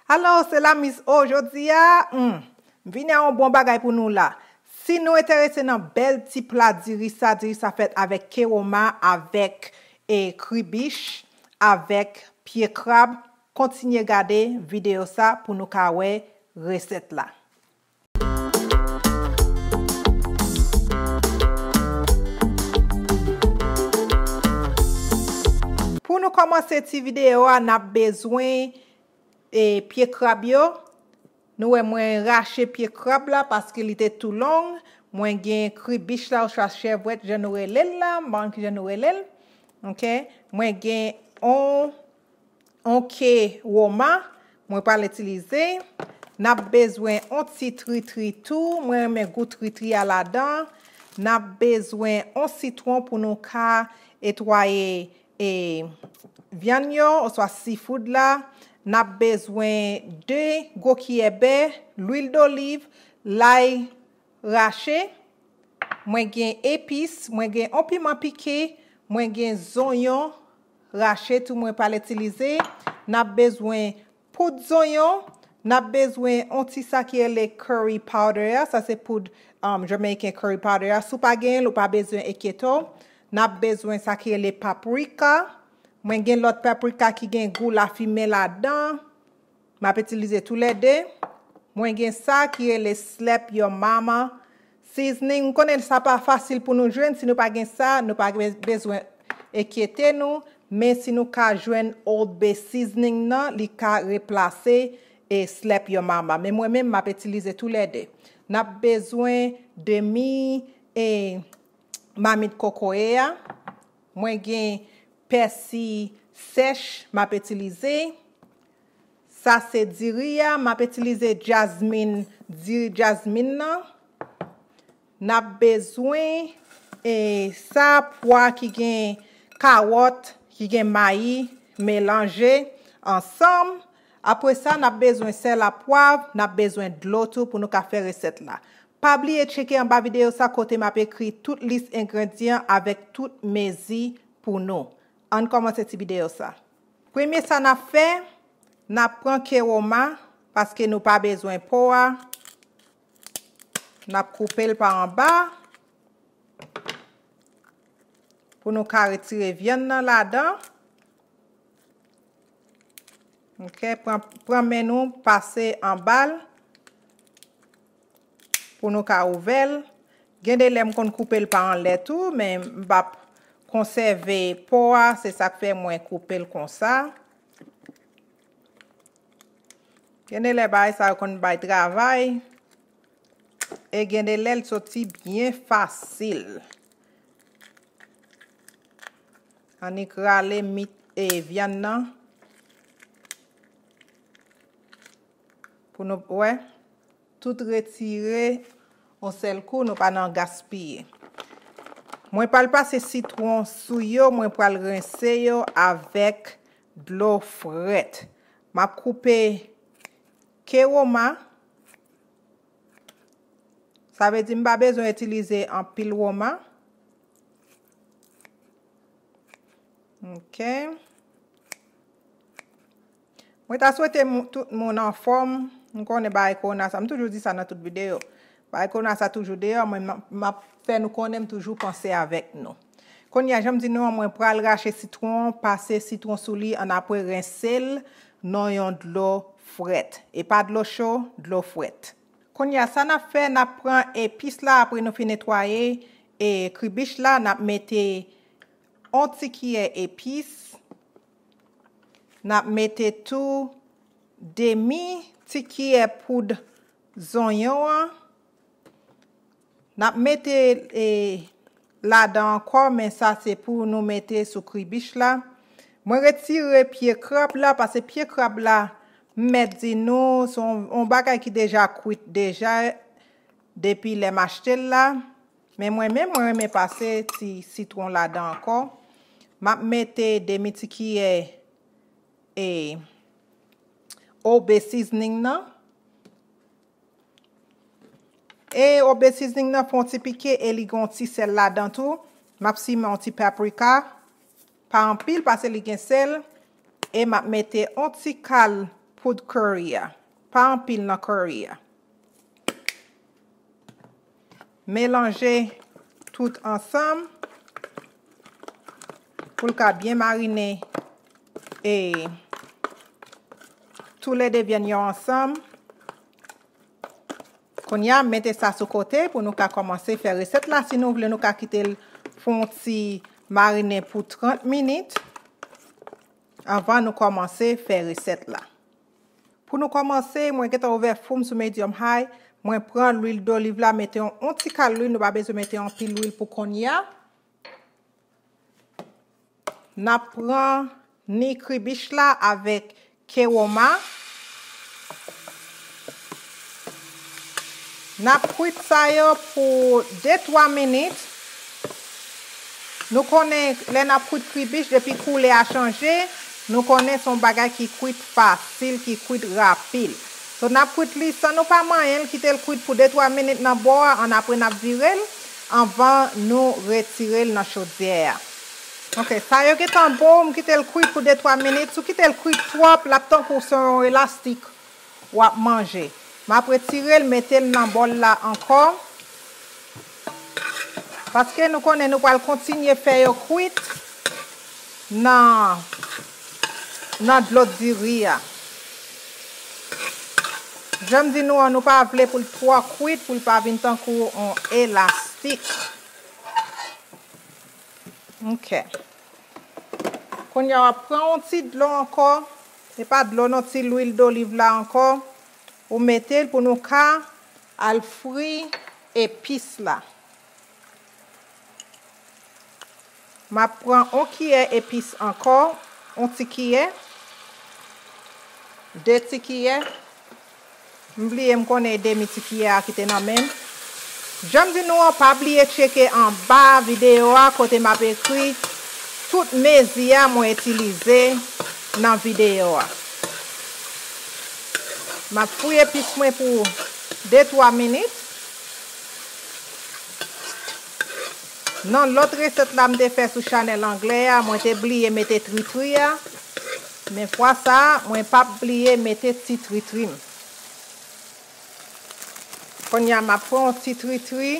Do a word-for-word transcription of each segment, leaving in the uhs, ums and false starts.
Hello, se la Miss O. Jodi a, hmm, m vini a yon bon bagay pou nou la. Si nou enterese nan bèl ti pla diri sa, diri sa fèt avèk kewoma, avèk e kribich, avèk pye krab, kontinye gade videyo sa pou nou ka wè resèt la. Pou nou kòmanse ti videyo a, n ap bezwen e pye krab yo. Nou wè mwen rache pye krab la paske li te tou long. Mwen gen kribich la oswa chèvwèt jan nou rele l la, m pa konn kijan nou rele l. Ok. Mwen gen on, on kewoma, mwen pral itilize. N ap bezwen on ti tritri tou. Mwen renmen gou tritri a ladan. N ap bezwen on sitwon pou nou ka etwaye e vyann yo, oswa seafood la. N ap bezwen de gwo kiyè bè, lwil doliv, lay rache. Mwen gen epis, mwen gen on piman pike, mwen gen zonyon rache tou mwen pral itilize. N ap bezwen poud zonyon, n ap bezwen on ti sa ki rele curry powder a, sa se poud um, Jamaican curry powder a. Si w pa genyen l, ou pa bezwen enkyete w. N ap bezwen sa ki rele paprika. Mwen gen lòt paprika ki gen gou lafimen ladan. M ap itilize toulède. Mwen gen sa ki rele Slap Your Mama seasoning. M konnen sa pa fasil pou nou jwenn. Si nou pa gen sa, nou pa be- bezwen enkyete nou. Men si nou ka jwenn Old Bay seasoning nan, li ka replase e Slap Your Mama. Men mwen menm, m ap itilize toulède. N ap bezwen demi e mamit kokoye a. Mwen gen pèsi sèch m ap itilize. Sa se diri a, m ap itilize jasmin, diri jasmin nan. N ap bezwen e sa pwa ki gen kawòt, ki gen mayi melanje ansanm. Apre sa, n ap bezwen sèl ak pwav, n ap bezwen dlo tou pou nou ka fè resèt la. Pa bliye tcheke anba videyo sa kote m ap ekri tout lis engredyan avèk tout mezi pou nou. Ann kòmanse ti videyo sa. Premye sa n ap fè, n ap pran kewoma, paske nou pa bezwen po a. N ap koupe l pa anba pou nou ka retire vyann nan ladan. Ok, pran, pran men nou, pase anba l pou nou ka ouvè l. Gen de lè m konn koupe l pa anlè tou, men m p ap konsève po a, se sa k fè mwen koupe l konsa. Gen de lè bagay sa yo konn bay travay. E gen de lè l soti byen fasil. Annik rale mit e vyann nan. Pou nou wè, tout retire yon sèl kou, nou pa nan gaspiye. Mwen pral pase sitwon sou yo, mwen pral rense yo avèk dlo frèt. M ap koupe kewoma. Sa vle di m pa bezwen itilize anpil woma. Ok. Mwen ta swete mou- tout moun anfòm. M konnen bagay kowona sa, m toujou di sa nan tout videyo. Bagay kowona sa toujou deyò, mwen m ap- m ap fè nou konnen m toujou panse avèk nou. Kounye a, jan m di nou an, mwen pral rache sitwon, pase sitwon sou li, annapre rense l nan yon dlo frèt. E pa dlo cho, dlo frèt. Kounye a, sa n ap fè, n ap pran epis la, apre nou fin netwaye e kribich la, n ap mete on ti kiyè epis. N ap mete tou demi ti kiyè poud zonyon an. N ap mete e, ladan ankò, men sa se pou nou mete sou kribich la. Mwen retire pye krab la, paske pye krab la, m mèt di nou, se yon, yon bagay ki deja kwit deja, depi lè m achte l la. Men mwen menm, mwen renmen pase ti sitwon ladan ankò. M ap mete demi ti kiyè e, Old Bay seasoning nan. E Old Bay seasoning nan fè yon ti pike e li gen yon ti sèl ladan tou. M ap simen yon ti paprika. Pa anpil, paske li gen sèl. E m ap mete yon ti kal poud curry a. Pa anpil nan curry a. Melanje tout ansanm pou l ka byen marine e toulède vyann yo ansanm. Kounye a, mete sa sou kote pou nou ka kòmanse fè resèt la. Si nou vle, nou ka kite l fè yon ti marine pou trant minit anvan nou kòmanse fè resèt la. Pou nou kòmanse, mwen gentan ouvè fou m sou medium high. Mwen pran lwil doliv la, mete yon, yon ti kal lwil, nou pa bezwen mete anpil lwil pou kounye a. N ap pran ni kribich la avèk kewoma. N ap kwit sa yo pou de twa minit. Nou konnen lè n ap kwit kribich, depi koulè a chanje, nou konnen se yon bagay ki kwit fasil, ki kwit rapid. So, n ap kwit li san nou pa manyen l, kite l kwit pou de twa minit nan bò a, annapre n ap vire l anvan nou retire l nan chodyè a. Ok, sa yo gentan bon, m kite l kwit pou de twa minit. Si w kite l kwit twòp, l ap tankou se yon elastik w ap manje. M ap retire l, mete l nan bòl la ankò. Paske nou konnen nou pral kontinye fè yo kwit nan, nan dlo diri a. Jan m di nou an, nou pa vle pou l twò kwit, pou l pa vin tankou yon elastik. Ok. Kounye a, w ap pran yon ti dlo ankò. Se pa dlo non, ti lwil doliv la ankò. Ou mete l pou nou ka al fri epis la. M ap pran yon kiyè epis ankò, yon ti kiyè, de ti kiyè. M bliye, m konnen e demi ti kiyè a ki te nan men m. Jan m di nou an, pa bliye tcheke anba videyo a kote m ap ekri tout mezi a mwen itilize nan videyo a. M ap fri epis mwen pou de twa minit. Nan lòt resèt la m te fè sou chanèl anglè a, mwen te bliye mete tritri a. Men fwa sa a, mwen p ap bliye mete ti tritri m. Kounye a, m ap pran yon ti tritri.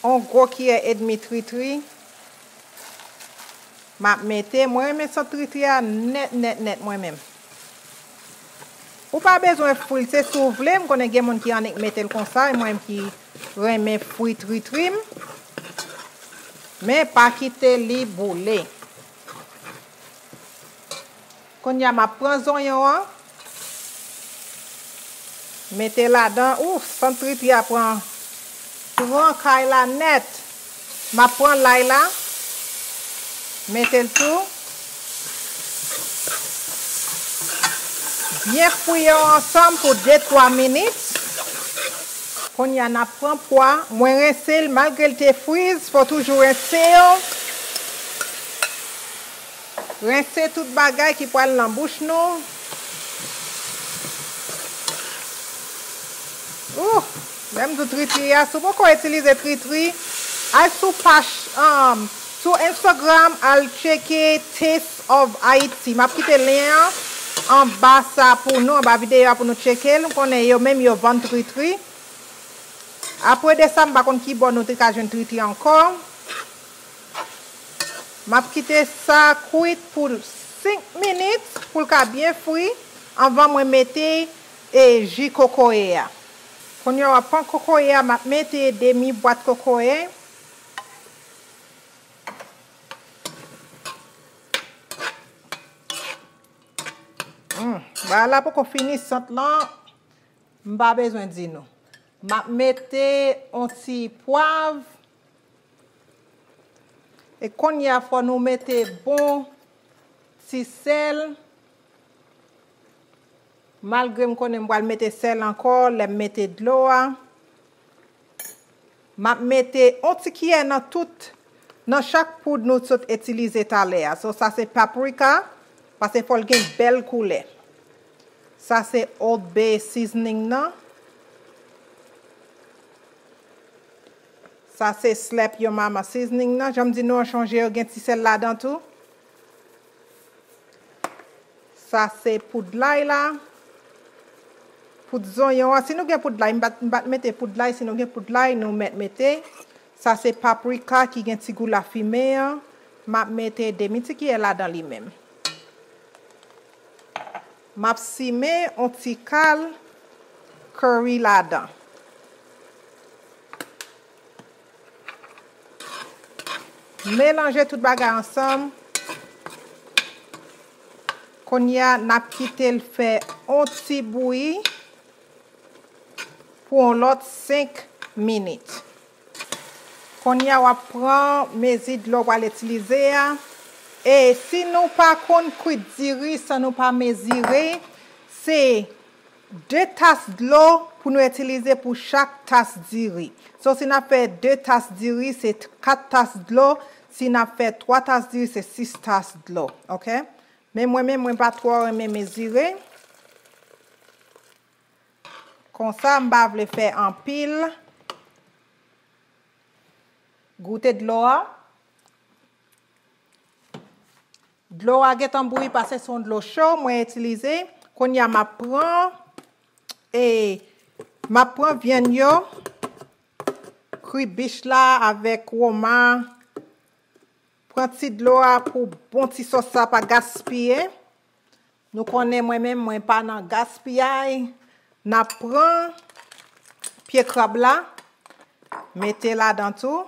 Yon gwo kiyè edmi tritri. M ap mete, mwen renmen sant tritri a nèt, nèt, nèt, mwen menm. Ou pa bezwen fri l, se si w vle, m konnen gen moun ki annik mete l konsa, e mwen menm ki renmen fri tritri m. Men pa kite li boule. Kounye a, m ap pran zonyon an. Mete ladan. Ou, sant tritri a pran, pran kay la nèt. M ap pran lay la. Mete l tou. Byen fri yo ansanm pou de twa minit. Kounye a, n ap pran pwa. Mwen rense l, malgre l te friz, fò toujou rense yo. Rense tout bagay ki pral nan bouch nou. Ouh, lè m di w tritri a, si w poko itilize tritri, al sou paj, um, sou Instagram, al tcheke Taste of Haiti. M ap kite lyen an anba sa pou nou, anba videyo a pou nou tcheke l. M konnen yo menm yo vann tritri. Apre de sa, m pa konn ki bò nou te ka jwenn tritri ankò. M ap kite sa kwit pou senk minit pou l ka byen fri anvan mwen mete, e, ji kokoye a. Kounye a, w ap pran kokoye a, m ap mete demi bwat kokoye. Hmm, bagay la poko fini, sant lan, m pa bezwen di nou. M ap mete yon ti pwav. E kounye a, fò nou mete bon ti sèl. Malgre m konnen m pral mete sèl ankò lè m mete dlo a. M ap mete yon ti kiyè nan tout, nan chak poud nou sot itilize talè a. So, sa se paprika, paske fò l gen bèl koulè. Sa se Old Bay seasoning nan. Sa se Slap Your Mama seasoning nan. Jan m di nou an, chonje yo gen ti sèl ladan tou. Sa se poud lay la. Poud zonyon an. Si nou gen poud lay, m pa t, m pa t mete poud lay. Si nou gen poud lay, nou mèt mete. Sa se paprika ki gen ti gou lafimen an. M ap mete demi ti kiyè ladan li menm. M ap simen yon ti kal kari ladan. Melanje tout bagay ansanm. Kounye a, n ap kite l fè yon ti bouyi pou yon lòt senk minit. Kounye a, w ap pran mezi dlo w pral itilize a. E si nou pa konn kwit diri san nou pa mezire, se de tas dlo pou nou itilize pou chak tas diri. So, si n ap fè de tas diri, se kat tas dlo. Si n ap fè twa tas diri, se sis tas dlo. Oke? Men mwen menm, mwen pa twò renmen mezire. Konsa, m pa vle fè anpil. Goute dlo a. Dlo a gentan bouyi, paske se yon dlo cho mwen itilize. Kounye a, m ap pran, e, m ap pran vyann yo, kribich la avèk woma. Pran ti dlo a pou bon ti sòs sa pa gaspiye. Nou konnen mwen menm, mwen pa nan gaspiyay. N ap pran pye krab la, mete ladan tou.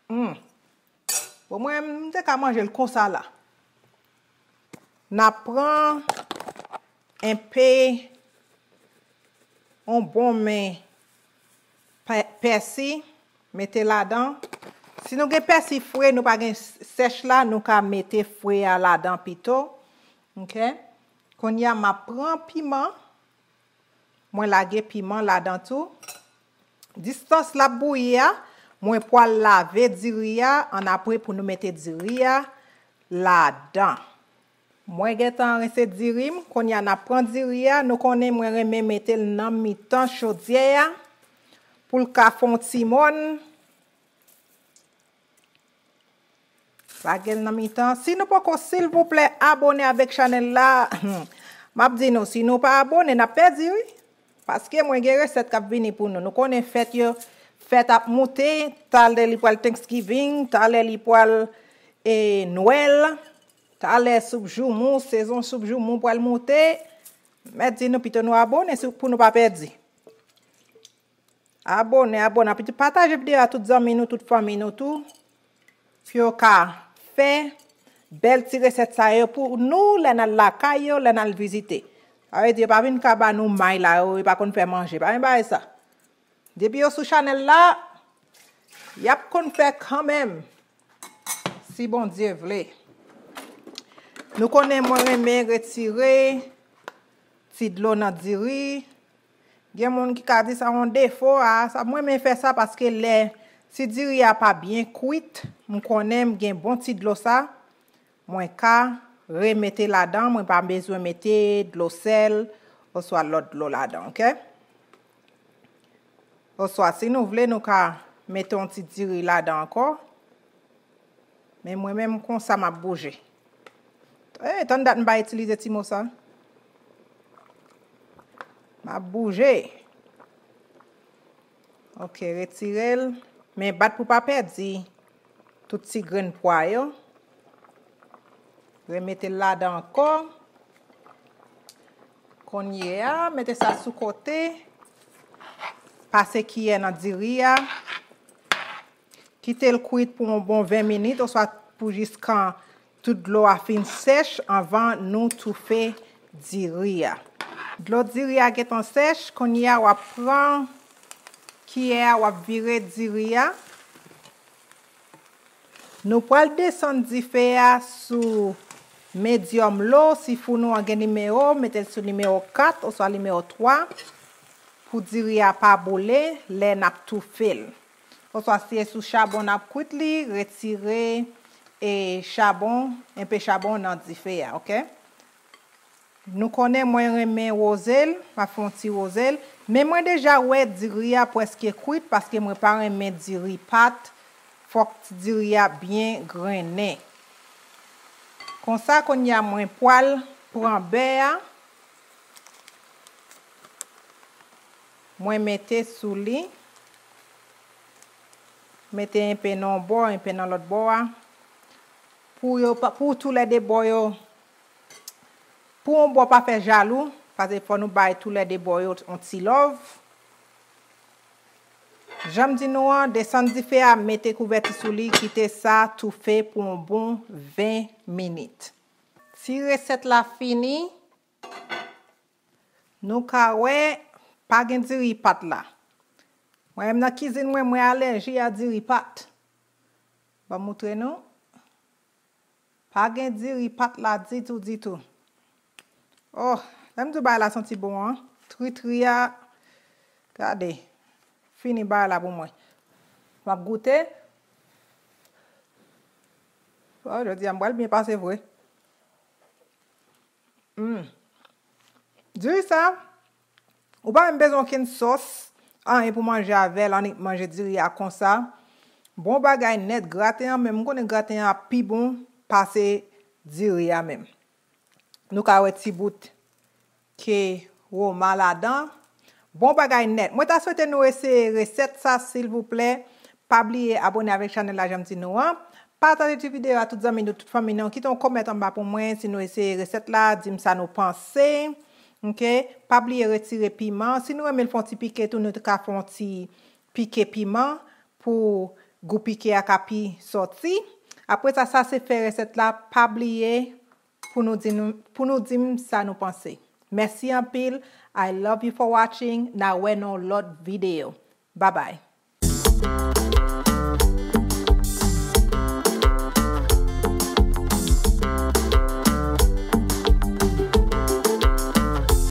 Hmm. Bon, mwen, m te ka manje l konsa la. N ap pran enpe, yon bon men pè-, pèsi, mete ladan. Si nou gen pèsi fre, nou pa gen s-, sèch la, nou ka mete fre a ladan pito. Oke? Kounye a, m ap pran piman. Mwen lage piman ladan tou. Distans l ap bouyi a, mwen pral lave diri a, annapre pou nou mete diri a ladan. Mwen gentan rense diri m, kounye a n ap pran diri a, nou konnen mwen renmen mete l nan mitan chodyè a, pou l ka fè yon ti mòn. Lage l nan mitan. Si nou poko, silvouplè, abòne avèk chanèl la. M ap di nou, si nou pa abòne, n ap pèdi, wi. Paske mwen gen resèt k ap vini pou nou. Nou konnen fèt yo, fèt ap moute, talè li pral Thanksgiving, talè li pral, e, Nwèl, talè soup joumou, sezon soup joumou pral moute. M ap di nou, pito nou abòne si, pou nou pa pèdi. Abòne, abòne, epi pataje videyo a tout zanmi nou, tout fanmi nou tou. Pou yo ka fè bèl ti resèt sa yo pou nou, lè n al lakay yo, lè n al vizite. Sa vle di, yo pa vin ka ba nou may la, yo, yo pa konn fè manje. Pa gen bagay sa. Depi yo sou chanèl la, y ap konn fè kanmenm. Si Bondye vle. Nou konnen mwen renmen retire ti dlo nan diri. Gen moun ki ka di sa yon defo, a, sa, mwen renmen fè sa paske lè, si diri a pa byen kwit, m konnen m gen bon ti dlo sa, mwen ka remete ladan, mwen pa bezwen mete dlo sèl oswa lòt dlo ladan, oke? Oswa, si nou vle, nou ka mete yon ti diri ladan ankò. Men mwen menm, konsa m ap bouje. E, tann dat m pa itilize ti mo sa. M ap bouje. Oke, retire l. Men bat pou pa pèdi tout ti grenn pwa yo. Remete l ladan ankò. Kounye a, mete sa sou kote. Pase kiyè nan diri a. Kite l kwit pou yon bon ven minit, oswa pou jiskan tout dlo a fin sèch anvan nou toufe diri a. Dlo diri a gentan sèch, kounye a w ap pran kiyè a, w ap vire diri a. Nou pral desann dife a sou medium low. Si fou nou an gen nimewo, mete l sou nimewo kat oswa nimewo twa pou diri a pa boule lè n ap toufe l. Oswa si e sou chabon n ap kwit li, retire, e, chabon, enpe chabon nan dife a, oke? Nou konnen mwen renmen woze l, m ap fè yon ti woze l. Men mwen deja wè diri a prèske kwit paske mwen pa renmen diri pat. Fòk diri a byen grennen. Konsa, kounye a mwen pral Pran bè a, mwen mete sou li, mete enpe nan yon bò, enpe nan lòt bò a. Pou yo pa, pou toulède bò yo, pou yon bò pa fè jalou, paske fò nou bay toulède bò yo yon ti love. Jan m di nou an, desann dife a, mete kouvèti sou li, kite sa toufe pou yon bon ven minit. Ti resèt la fini. Nou ka wè, pa gen diri pat la. Mwen menm nan kizin mwen, mwen alèji a diri pat. Ban m moutre nou. Pa gen diri pat la ditou, ditou. Oh, lè m di w bagay la santi bon an. Tritri a, gade. Fini bagay la pou mwen. M ap goute. Oh, jodi a m pral byen pase vre. Hmm. Diri sa, ou pa menm bezwen okenn sòs, anyen pou manje avè l, annik manje diri a konsa. Bon bagay nèt, graten an menm, m konnen graten an ap pi bon pase diri a menm. Nou ka wè ti bout ke woma ladan. Bon bagay nèt. Mwen ta swete nou eseye resèt sa, silvouplè. Pa bliye abòne avèk chanèl la, jan m di nou an. Pataje ti videyo a tout zanmi nou, tout fanmi nou. Kite yon kòmantè anba pou mwen. Si nou eseye resèt la, di m sa nou panse. Ok? Pa bliye retire piman. Si nou renmen l fè yon ti pike tou, nou ka fè yon ti pike piman pou gou pike a ka pi sòti. Apre sa, sa se fen resèt la. Pa bliye pou nou di nou, pou nou di m sa nou panse. Mèsi anpil. I love you for watching. N a wè nan yon lòt videyo. Bye bye.